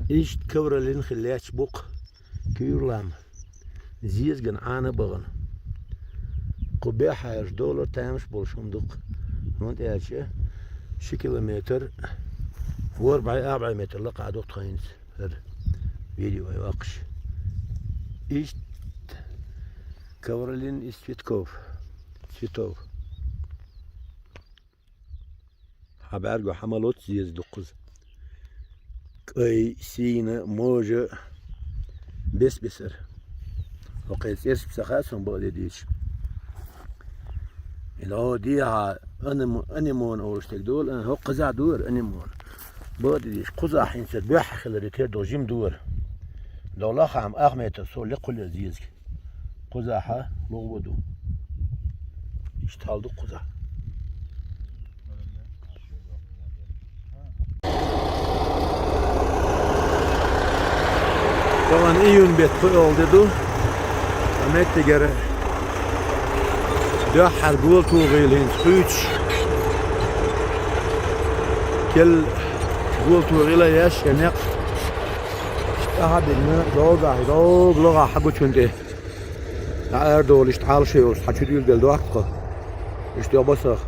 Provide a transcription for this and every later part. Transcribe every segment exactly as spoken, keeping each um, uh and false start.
Иштта Ковролин хилла лаьтташ бу-кх куьйра лам. Зезагана Ӏана а бахана. Кху беххьара доллар тамаш болуш хӀума ду-кх. ХӀунда аьлча ши километр ворхӀ бӀе, ах бӀе метр лакхахь ду тхо хӀинца. ХӀара видео вай ваккхаш. Иштта Ковролин из цветков. Цветов. Хьан бӀаьрго хьан ма лоцу зеза дуккхаза. КӀай, сийна, можа, бес-бесара. ХӀокху цӀерца ца хаьа суна бакъдерг дийцича. И дӀо дехьа анем-, анемон олуш стаг долу, а, хӀокхузахь дора анемон. Бакъдерг дийцича, кхузахь хӀинца боьххьа хиларе тера долу жима дора. Долахь а ах метр со лекха хуьлу зезаг. Кхузахь лугӀа ду. Иштта хьал ду кхузахь. Тахана июнь беттан пхоьалгӀа де ду. Ткъа меттигера дуьххьара гола тухийла хӀинца кхуьйцуш. Кел гола тухийла еш я некъ. Иштта ахьа а бигна, догахь, догу логӀахь хьагучун тӀе. ДӀа арадолуш, иштта Ӏалашо йолуш, цхьа чу дуьйладелла дохку тхо. Иштта йо басах.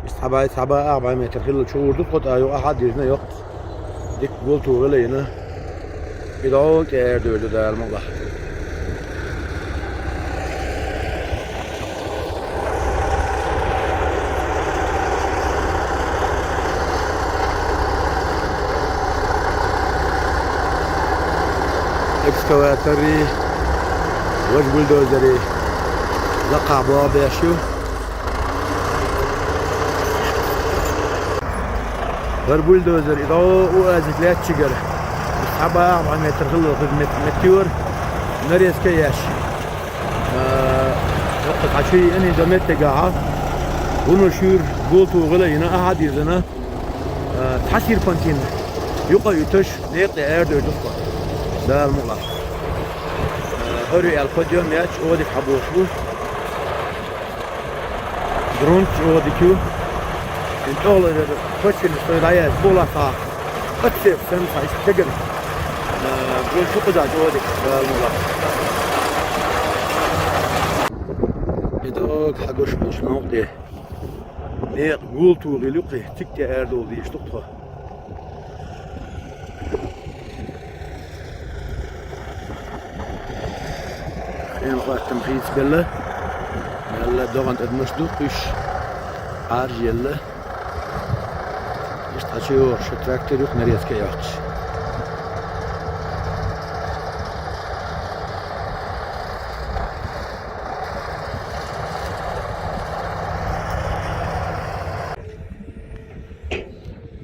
Иштта цхьа бӀе, цхьа бӀе, ах бӀе метр хилла чу гӀур ду тхо, тӀаккха юха ахьа а дирзина йоккху. Дика гулту гӀила йина. И дӀо тӀе арадевр ду Дала мукъалахь. Экскаваторий, важа бульдозерий лакхахь богӀу беш ю. ХӀара бульдозер и дӀо у азик лаьттачигара. Цхьа бӀе ах бӀе метр хилла хӀара мет-, меттора, нарезка а еш. А, хӀокху цхьа чу йиъна до меттигахьа, вуно шуьйра гулту гӀила йина, ахьа а дирзина, а, цхьа серпантин юкъа а юьтуш, некъа тӀе арадевр ду тхо. Дала мукъалахь. А, хӀара ю аьлла подъём яц, чӀогӀа дика хьабохуш бу. Грунт чӀогӀа дика ю. Ин тӀехула кочина сой дӀаяьлча, була цхьа. Оццерг санна цхьа иштта дегара, а, гул чу кхузахь чӀогӀа дика, Дала мукъалахь. И дӀо хьагуш болчу новкъа тӀе. Некъа гулту гӀила ю кхин, цига тӀе арадовла дезаш ду тхо. Хенан хӀоттам хийцабелла. Мелла догӀан адамаш ду, уьш Ӏаржъелла. Иштта хьачу йогӀуш шу трактор юкъа нарезка а йоккхуш.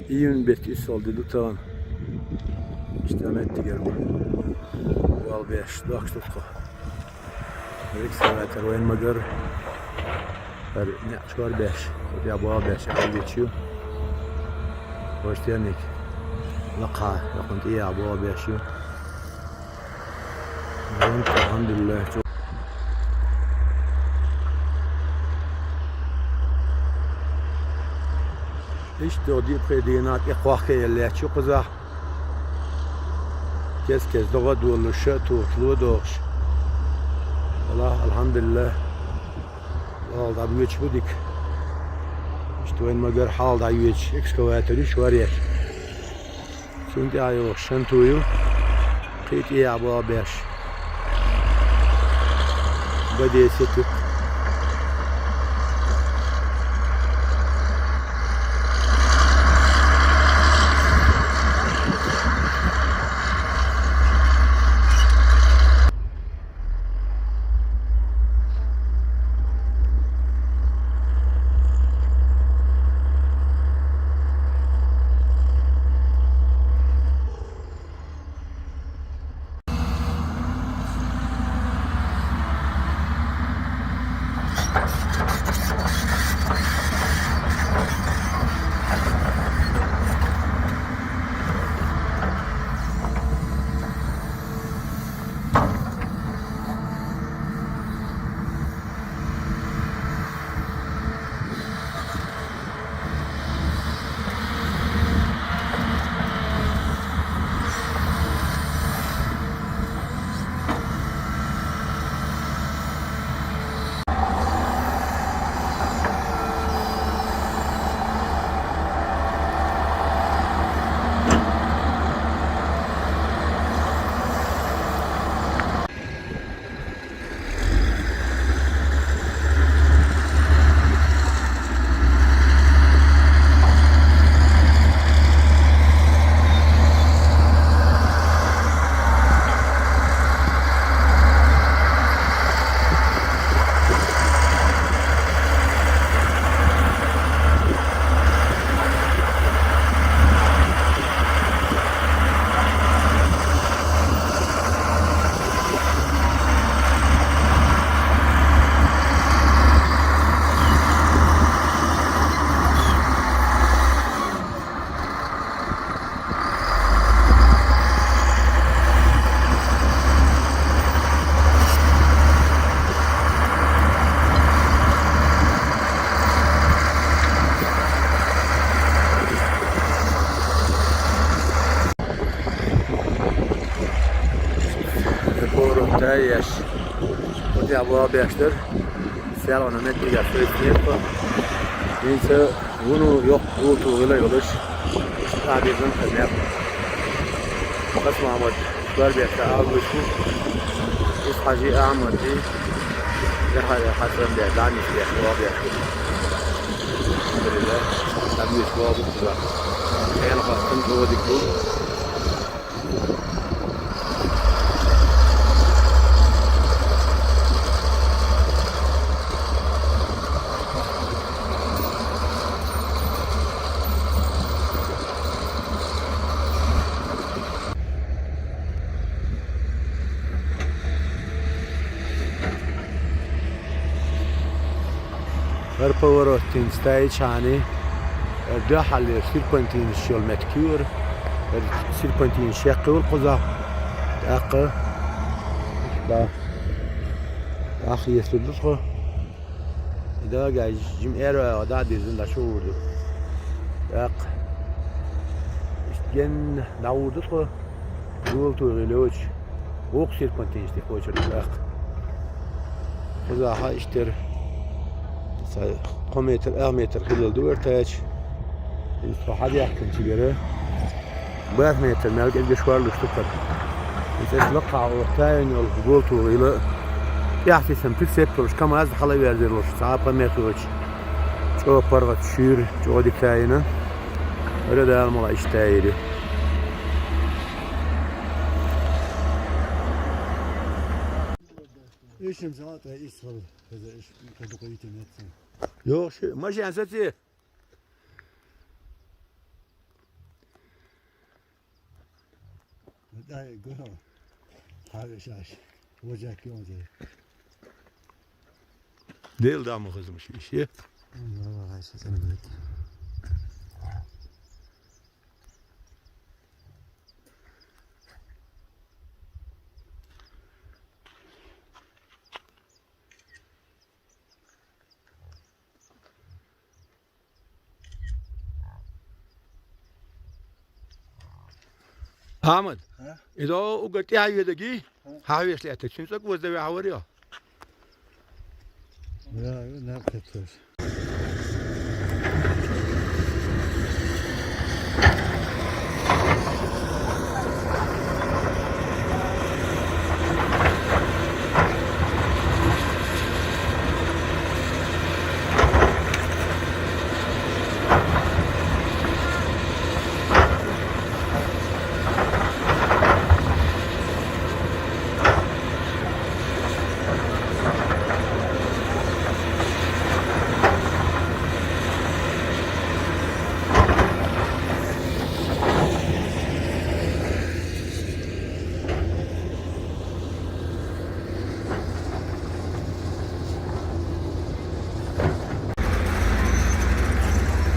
Июнь беттан иссалгӀа де ду тахана. Иштта меттигера ма. Вал беш, дохкуш ду тхо. Экскаватор вайн магар. ХӀара неӀ чор беш, я бал беш, а, вечу. Ваш тенник. Лакха, лакхун тӀе я бал беш ю. Вон, алхьамдулиллах. Иштта дипхе дийнахь тӀе кхохка еллачу кхузахь. Кез-кез догӀа а долуш, ша а тухуш, ло а дохуш. Аллах, алхьамдулиллах. Хьал дӀабоьдуш бу дика. Иштта вайн магар хьал дӀайоьдуш, экскаватор ю шоръеш. Цунна тӀехь йогӀуш шанту ю. Кхин тӀехь боху беш. Бадесет ю. Абу бештер, сел вана меттиге фейсмет. Инса вуну йокъ, гултугъила йолуш. Табирден хазяк. Къас Махмуд, Шварбекка, Август, Ис Хажи Ахмад, Яхая Хасан бе, Даниш бе, Абу бештер. Алхамдулиллах, Абу бештер. Эн хатын додик бу. Гьар поворотдин стаи чани, гьар дагьаллер серпантин шел меткюр, гьар серпантин шекъул къуза, тӀаккха, да, ахъ есурдус хо. Ида гай жим эро да дизин да шурду. ТӀаккха. Ген да урдус хо. Гултугъилоч. Вукъ серпантин ишти къочур, тӀаккха. Къуза гьа иштер. Са кьо метр, агъ метр хилал дувар тач. Ин сохьад яхкин чигара. Барх метр мел кӀезга шварлуш тукар. Ин цӀес лакха гӀо тайнал гултугъила. ТӀехьти сан прицеп луш, КамАЗ хьала верзер луш, цӀа паметлуч. ЧӀо паргъат шуьр, чӀо дикайна. Ара дал мала иштайри. Ишим сагӀат ва ис хал, хаза иш, кадука итим ятсан. Йо, ши, машин сати. Дай, го. Хавешаш. Вожак ёнзе. Дел дам хазмаш иши. Валлагь, ши санбет. Ахьмад, а? Идо уга тӀяхьа ведаги? А? Хьавеш лаьтта, цуьнцӀаг вазда вяхьавар йо. Я, я, нахъ тетош.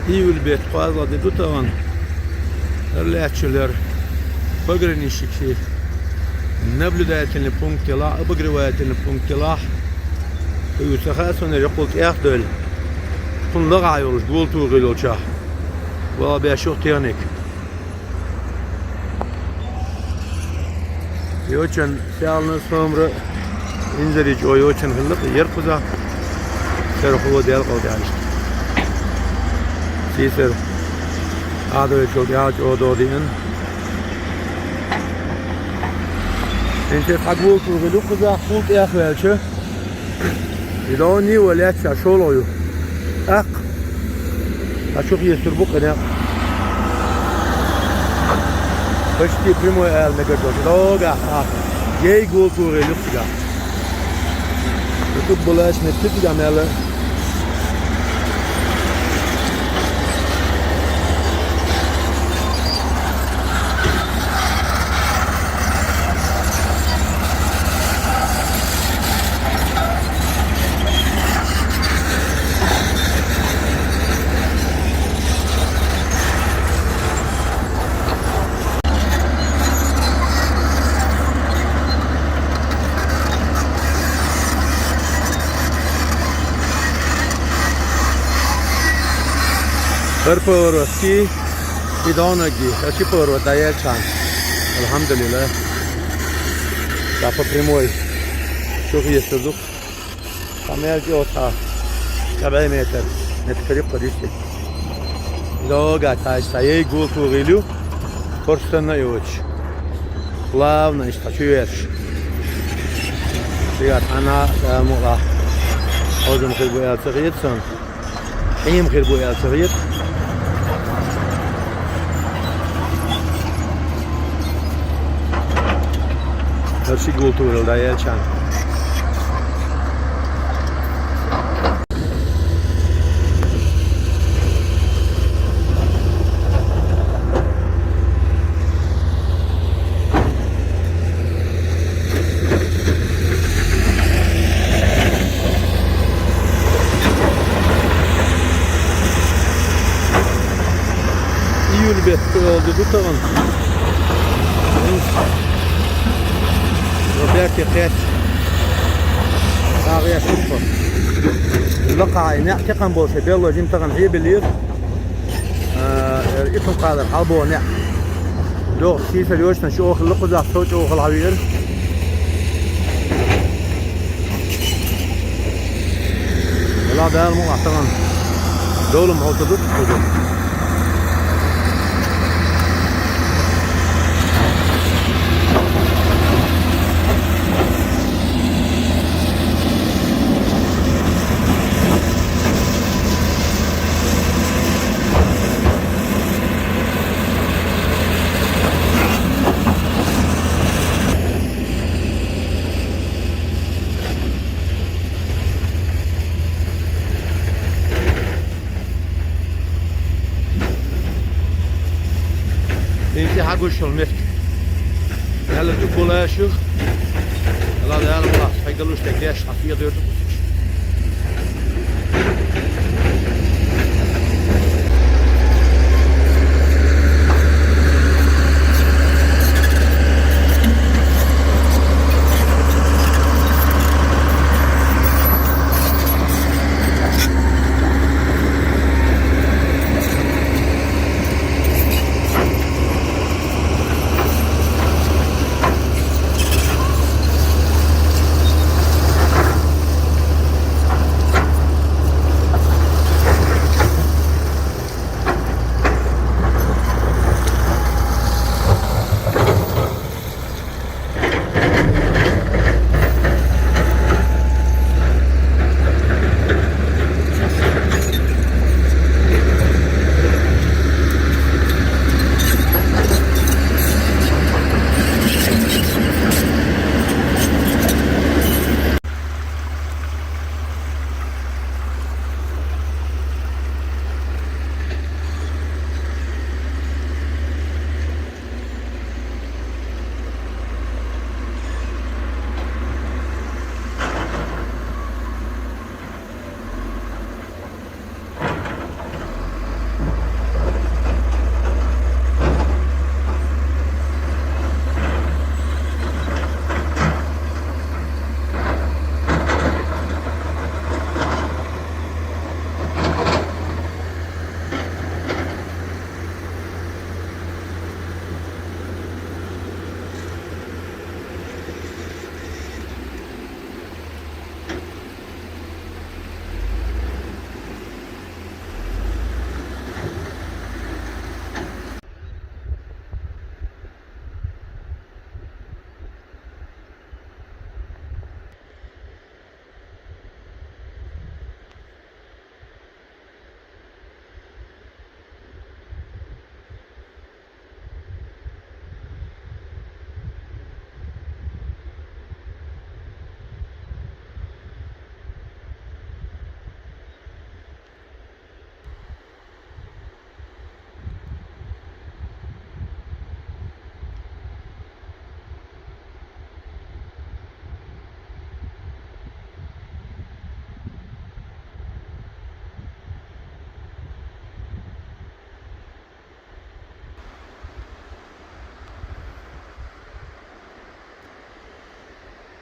Июль бетт кхоазлагӀа де ду тахана. Ара лаьттачул яра пограничникий наблюдательный пункт елахь, обогревательный пункт елахь. Уьш ца хаьа суна, рекъул тӀех а доьлла. Кхунна лагӀа йолуш гултугӀил йолчохь. Вала беш ю техника. Йочан сялна сомра инзари чӀо йочан хилла, яркъуза. Сера хӀула делкъал даьлча. Сийсар. Адавечул тӀаьхьа чӀо додиан. Инча хьагулту гӀилукъуза, хул тӀехвелча. Илони ва лаьцна шолгӀа ю. Акх. Ачух есур бу къинехь. Почти прямой аьлла мегар долчу. Догахь, акх. Гей гултугӀе луьхкигахь. Ютуб булаш меттигахь мелла. Хар поворотки, и донаги, а чи поворот даячан. Алхамдулилла. Та по прямой. Чух есть ду. Цхьа мел чӀоагӀа цхьа, цхьа бӀе метр, метр кхерий-кх дисти. Догга тайса, ей гулту гӀийла ю, корстанна йоцуш. Плавно иштта чу верш. Шига цхьана, а, мукъа. Хьожам хир бу аьлла ца хета сан. Хьем хир бу аьлла ца хета. ХӀара ши гулту гӀийла дӀаелча. Июль бетта олду ду тагӀан. Роберти кхет. ДагӀа шух. Лакхахь и некъ текхам болуш, белла жим тагӀан хьебелира. А, итум кхадар хьалбо некъ. ДогӀу сийсара йочна чӀогӀа хилла кхузахь, со чӀогӀа хала хьавеара. Вала Дала мукъ лахь тагӀан. Долум хьо ца ду кхуза. Динца хьагуш йолу меттиг. Яла ду кулашу. Яла яла ма хьайгалуш тек деш хьан феда йойту.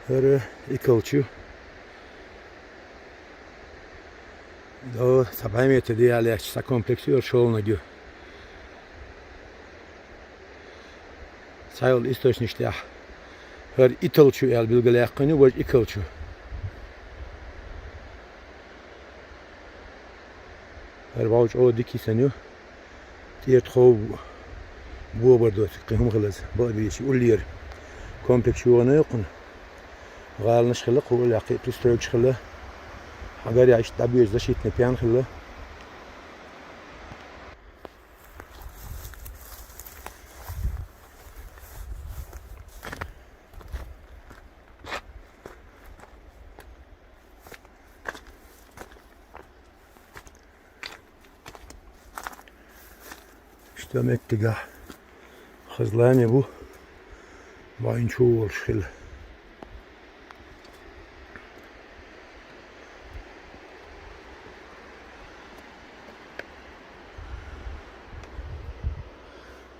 ХӀара Икалчу. До, цхьа бӀе метр де а лаьтташ цхьа комплекс ю, шолгӀаниг ю. Цхьайолу источникаш тӀехь хӀара Италчу аьлла билгалъяьккхина ю, важа Икалчу. ХӀара бӀов чӀогӀа дика йисана ю. ТӀера тхов бобар доцург, кхин хӀума хилаза, бакъ бийча уллера комплекс йогӀана йоккхун. ГӀаланаш хилла, кхуъал яккхий пристройкаш хилла. Хьагар яа иштта дӀабоьжа защитный пен хилла. Иштта меттигахь хазлане бу, бӀаьнга чу волуш хила.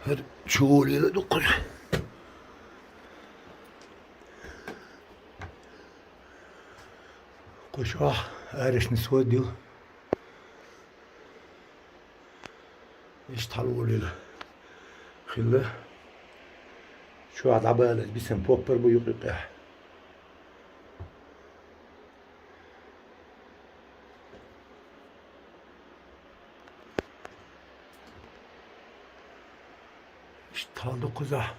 ХӀара чу волийла дуккхаза. Кху чохь аришна сод ю. Иштта хьалаволийла хилла. Чохь дӀабалаза бисина поппар бу юкъ-юкъехь. Иштта хьал ду кхузахь.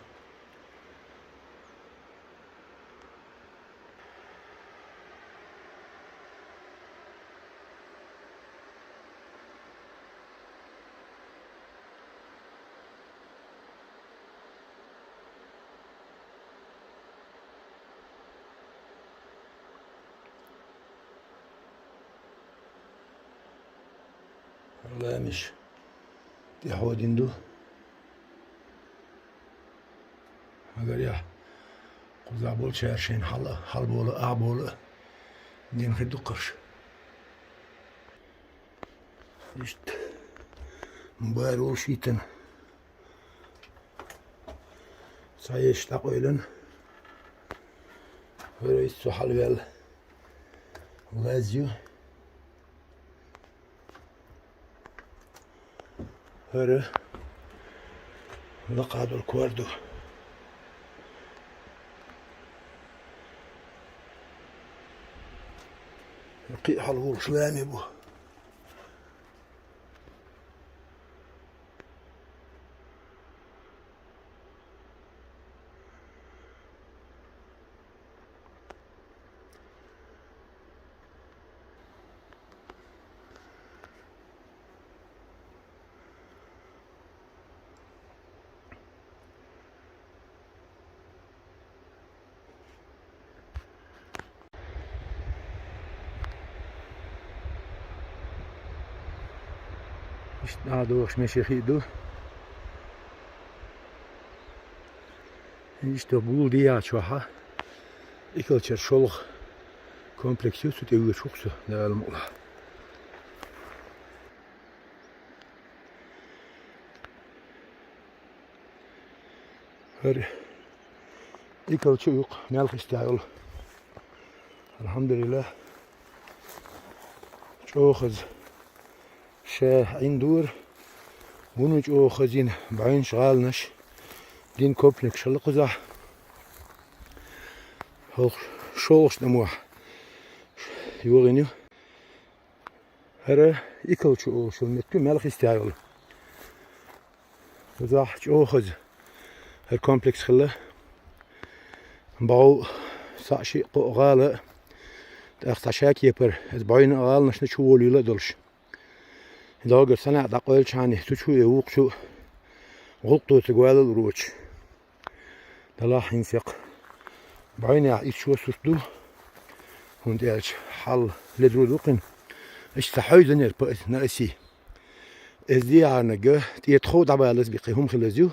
Ламеш тӀехьо дина ду. Хьагарехь, кхузахь болчара шайна хьал, хьалболу, ахболу дина хир ду кхарш. Иштта бара волуш йитина. Цхьа еш дӀакъойлан. ХӀара иза цо хьалаваьлла лаз ю. ХӀара лакха долу кор ду. Кхин а хьалаволуш ламе бу. Иштта нагӀа дохуш мешехи а ду. Иштта гул дехьа чохьа, икалчара шолгӀа комплекс ю, цу тӀе воьдуш ву-кх со, Дала мукъ лахь. ХӀара икалча а ю-кх мел хистехь йолу. Алхьамдулиллах. ЧӀогӀа хаза ша Ӏиндора, вуно чӀогӀа хаза йина бӀаьнаш, гӀаланаш, дин комплекс хилла кхузахь. ХӀокху шолгӀачу тӀамохь йогӀийна ю. ХӀара икалча олуш йолу меттиг ю мел хистехь йолу. Кхузахь чӀогӀа хаза хӀара комплекс хилла. БӀов, цхьаъ, шиъ, кхоъ гӀала а, тӀаккха цхьа шакепара, иза бӀаьнна а, гӀаланашна чу волийла а долуш. ДӀогара санна дӀакъойлачхьана цу чу а, вукху чу а гӀуллакх доцург валал а воцуш. Делахь хӀинца бӀаьннехь итт шо сурт ду, хӀунда аьлча хьал ледара ду кхин. Иштта ца хьевзинера паиз наси. Иза дехьарнага тӀера тхов дӀабалаза бен кхин хӀума хилаза ю,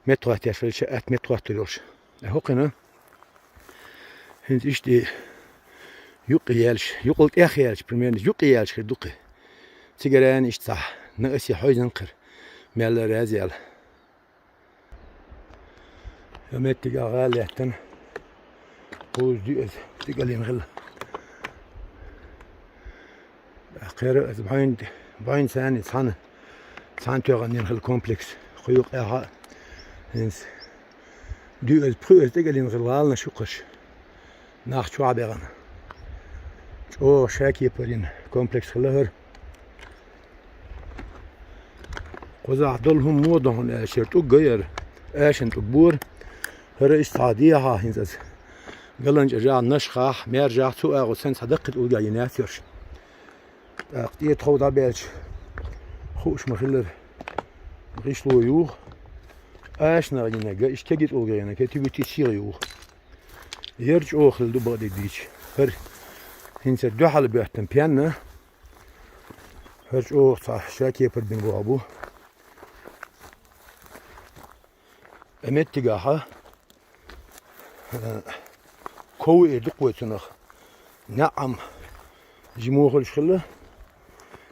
меттахӀоттеш велча, атта меттахӀоттур йолуш. Э, хӀокхуьнан хӀинца иштта юккъе яьлча, юкъал тӀех яьлча, примерно, юккъе яьлча хир ду кхин. Цигара а иштта цхьа наси хьевзина кхин, мелла а раьза яьлла. Я меттигахь гӀала лаьттина, кхузза дуьаза тӀекӀелина хилла. ТӀаккха хӀара иза бӀаьнна, бӀаьнна царна цхьаьна, цхьаьна тоьхна йина хилла комплекс. Кху юккъехь а хӀинца дуьаза, пхоьаза тӀекӀелина хилла гӀаланаш ю кхуш. Нах чохь а баьхна. ЧӀогӀа шакепара йина комплекс хилла хӀара. Хозахь долу хӀума мо ду хьуна аьлча, тӀулг гайра, аьшна тӀулг бора. ХӀара иштта цхьа дехьа хӀинца аса. ГаланчӀожахь, Нашхахь, Маьржахь, цу агӀор санна цхьа даккхий тӀулгаш йина яц ерш. ТӀаккха тӀе тхов дӀабаьлча, хууш ма-хиллара, гӀишло юха. Аьшна гӀина, га иштта кегий тӀулгаш йина, кхетий вуьтий шегӀа юха. Яра чӀогӀа хилла ду бакъдерг дийцича. ХӀара хӀинца дуьхьал боьттина пенна. ХӀара чӀогӀа цхьа шакепар бина боху бу. Ткъа меттигахьа, э, ков эр ду-кх вай цунах. НеӀ-м жима хуьлуш хилла.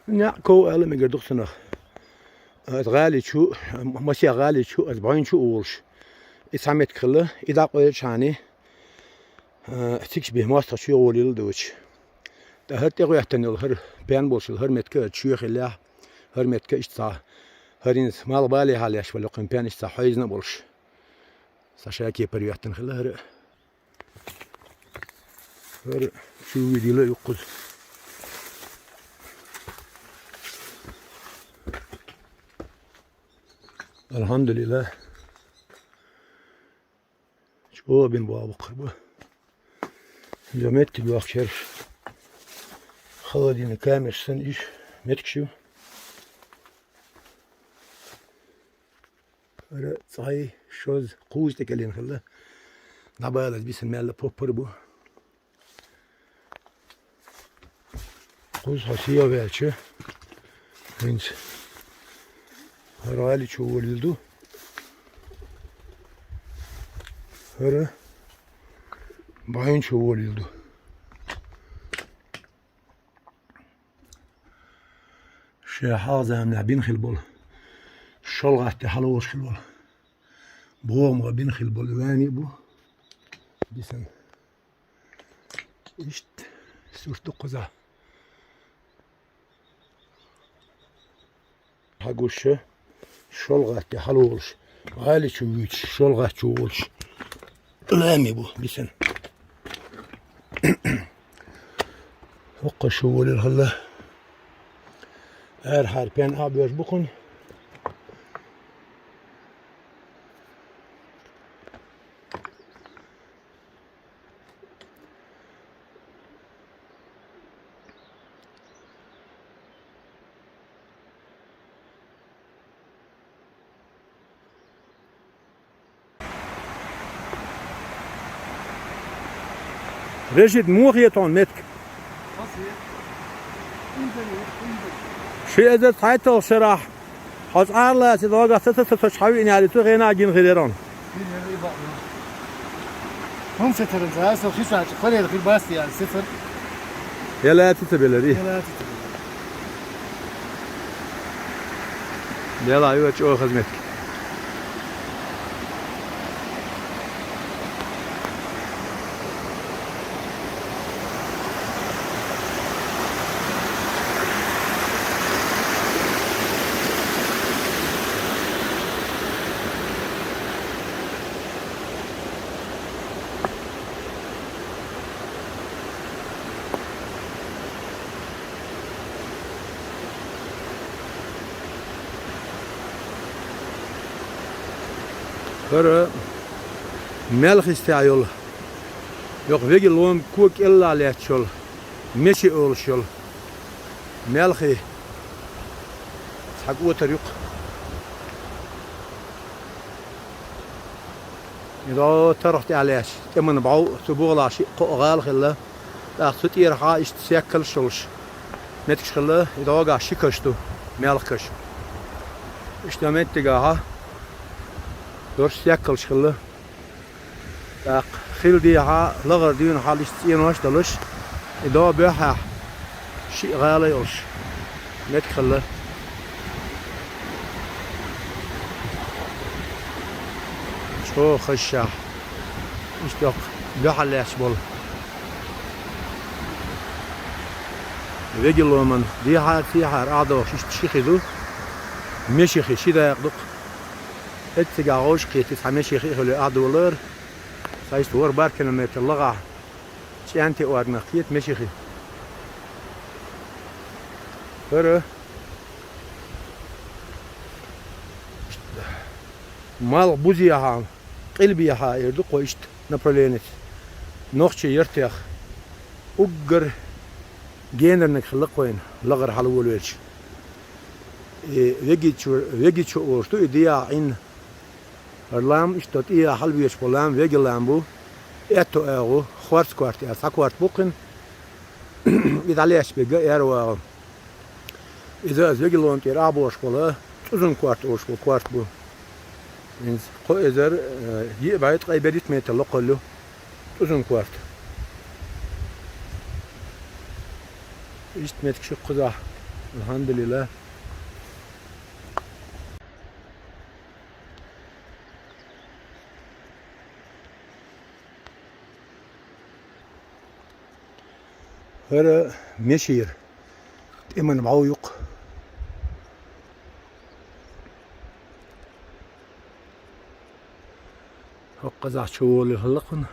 НеӀ, ков ала мегар ду-кх цунах. Аса гӀали чу, масех гӀали чу, аса бӀуьйн чу а волуш. И цхьа меттиг хилла, и дӀакъойлачхьана, э, цигахь бен мостагӀчоь гӀолийла доцуш. ТӀаккха хӀара тӀегӀоьттина йолу хӀара пен болуш йолу хӀара меттиг а чоь хиллехь, хӀара меттиг а иштта цхьа, хӀара хӀинца малхбалехьа леш вала кхин пен иштта цхьа хьойзина а болуш. Цхьа шакепар йоьттина хилла хӀара. ХӀара чу вийдийла юккъуза. Алхьамдулиллах. ЧӀогӀа бина боху баккхар бу. Иза меттиг йохкуш ерш. Холодильный камераш санна иш меттигаш ю. ХӀара цхьа, шозза, кхузза тӀекӀелина хилла. ДӀабалаза бисина мелла поппар бу. Кхузза хьо сехьаваьлча, хӀинца хӀара гӀали чу волийла ду. ХӀара бӀуьйн чу волийла ду. Ша хьалха заманахь бина хилла болу, шолгӀатта хьалаволуш хилла болу, богӀамгӀа бина хилла болу лами а бу бисина. Иштта сурт ду кхузахь. Хьагуш ша, шолгӀатта хьалаволуш, гӀали чу вуьйцуш, шолгӀатта чу волуш лами бу бисина. ХӀокхо шу волийла хилла. Арахьара пен а боьжуш бу кхунна. Решит, муха хета хьуна меттиг? Ши эзар цхьайтталгӀа шарахь хьо цӀа ара лаьцна догӀах ца, ца, ца, ца, хьан виъна аьлла, цу хенахь гина хир яра хьуна. ХӀун сетаран за, со хи сача, хӀорера хир баста яра сетар. Я лаьцна ца белар и? Я лаьцна ца белар. Дела, ю чӀогӀа хаза меттиг. ХӀара мелхистехь йолу, йокху веган лома кога кӀеллахь лаьтташ йолу, меши олуш йолу мелхи цхьа кӀотар ю-кх. И дӀо тарх тӀехь лаьтташ, тӀеман бӀов, цу бухалахь шиъ-кхоъ гӀала хилла. ТӀаккха цу тӀерахьа иштта сехкалш йолуш меттигаш хилла, и дӀогахь ши каш ду, мелха каш. Иштта меттигахьа дорш сехкалш хилла. ТӀаккха хила дехьа, лахара дуьйна хьал иштта цӀенош а долуш, и дӀо боьххьехь, шиъ гӀала йолуш меттиг хилла. ЧӀогӀа хазшехь, иштта йоккха дуьхьал лаьтташ болу. Веган ломан дехьара-сехьара ахь дохуш иштта ши хи ду, меши хи ши дакъа ду-кх. ХӀетта цигахь гӀовшах кхетий, цхьа меши хи а хуьлий ахь долара. Цхьа иштта ворхӀ-бархӀ километр лахахь, ЧӀаьнти орнах кхета меши хи. ХӀара Малх бузехьа, къилбехьа эр ду кхо иштта направленица. Нохчий яртех уггар генарниг хилла кхойна лагӀар хьалволавелча. И Вегичу, Вегичу олуш ду и дехьа Ӏин. ХӀара лам иштта тӀехьа хьалвеча бу лам, Веги лам бу. Аьтту агӀу, Хорц корта аьлла, цхьа корта бу кхин. И дӀалаьцча берг Аьру агӀу. Иза аса Вегилон тӀера ахь бохуш болу, ЦӀузан корта олуш болу корта бу. ХӀинца кхо эзар, э, йиъ бӀе ткъе берхӀитта метр локхалла ю ЦӀузан корта. Иштта меттигаш ю кхузахь, алхьамдулиллахӀ. ХӀара Мешера тӀеман бӀов ю-кх. ХӀокху казах чу волу хӀаллакхана.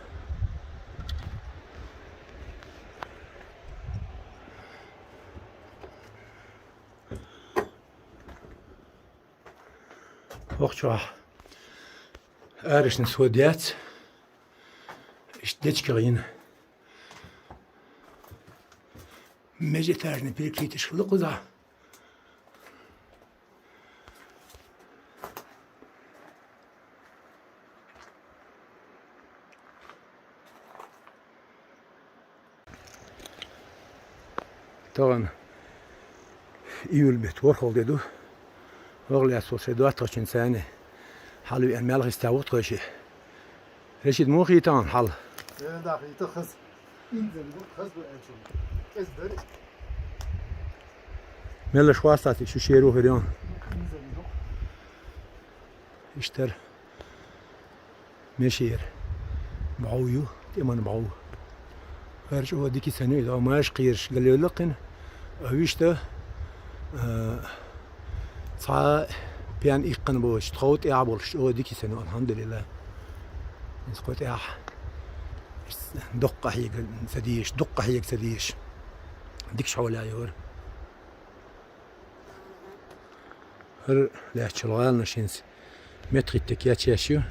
ХӀокху чохь арашна схьа дац, иштта дечка гӀина. Межэтажный перекрытиш хилла кхузахь. Тахана июль беттан ворхӀалгӀа де ду. ВорхӀ лаьцна шайн доттагӀчун царна хьалавеана мел хиста ву тхойшиъ. Рашид, муха хийтахьа хьал? Э, да, хийта хаза. Инзаре ду, хаза ду аьлча. КӀезиг дари. Меллаш хьастац шу шеру хирон. Инзаре ду. Иштта. Мешера бӀов ю, тӀеман бӀов. ХӀара чӀогӀа дика санна ю, иза маша кхераш галевлла кхин. А вуьшта, а, цхьа пен иккхина боцуш, тхов тӀехь болуш, чӀогӀа дика санна ю, алхьамдулиллахӀ. Иза кхо тӀехь дуккха хьега ца дезаш, дуккха хьега ца дезаш. Дикаш хьолехь йора. ХӀара лаьттачул гӀаланаш хӀинца меттахӀитта кечъеш ю.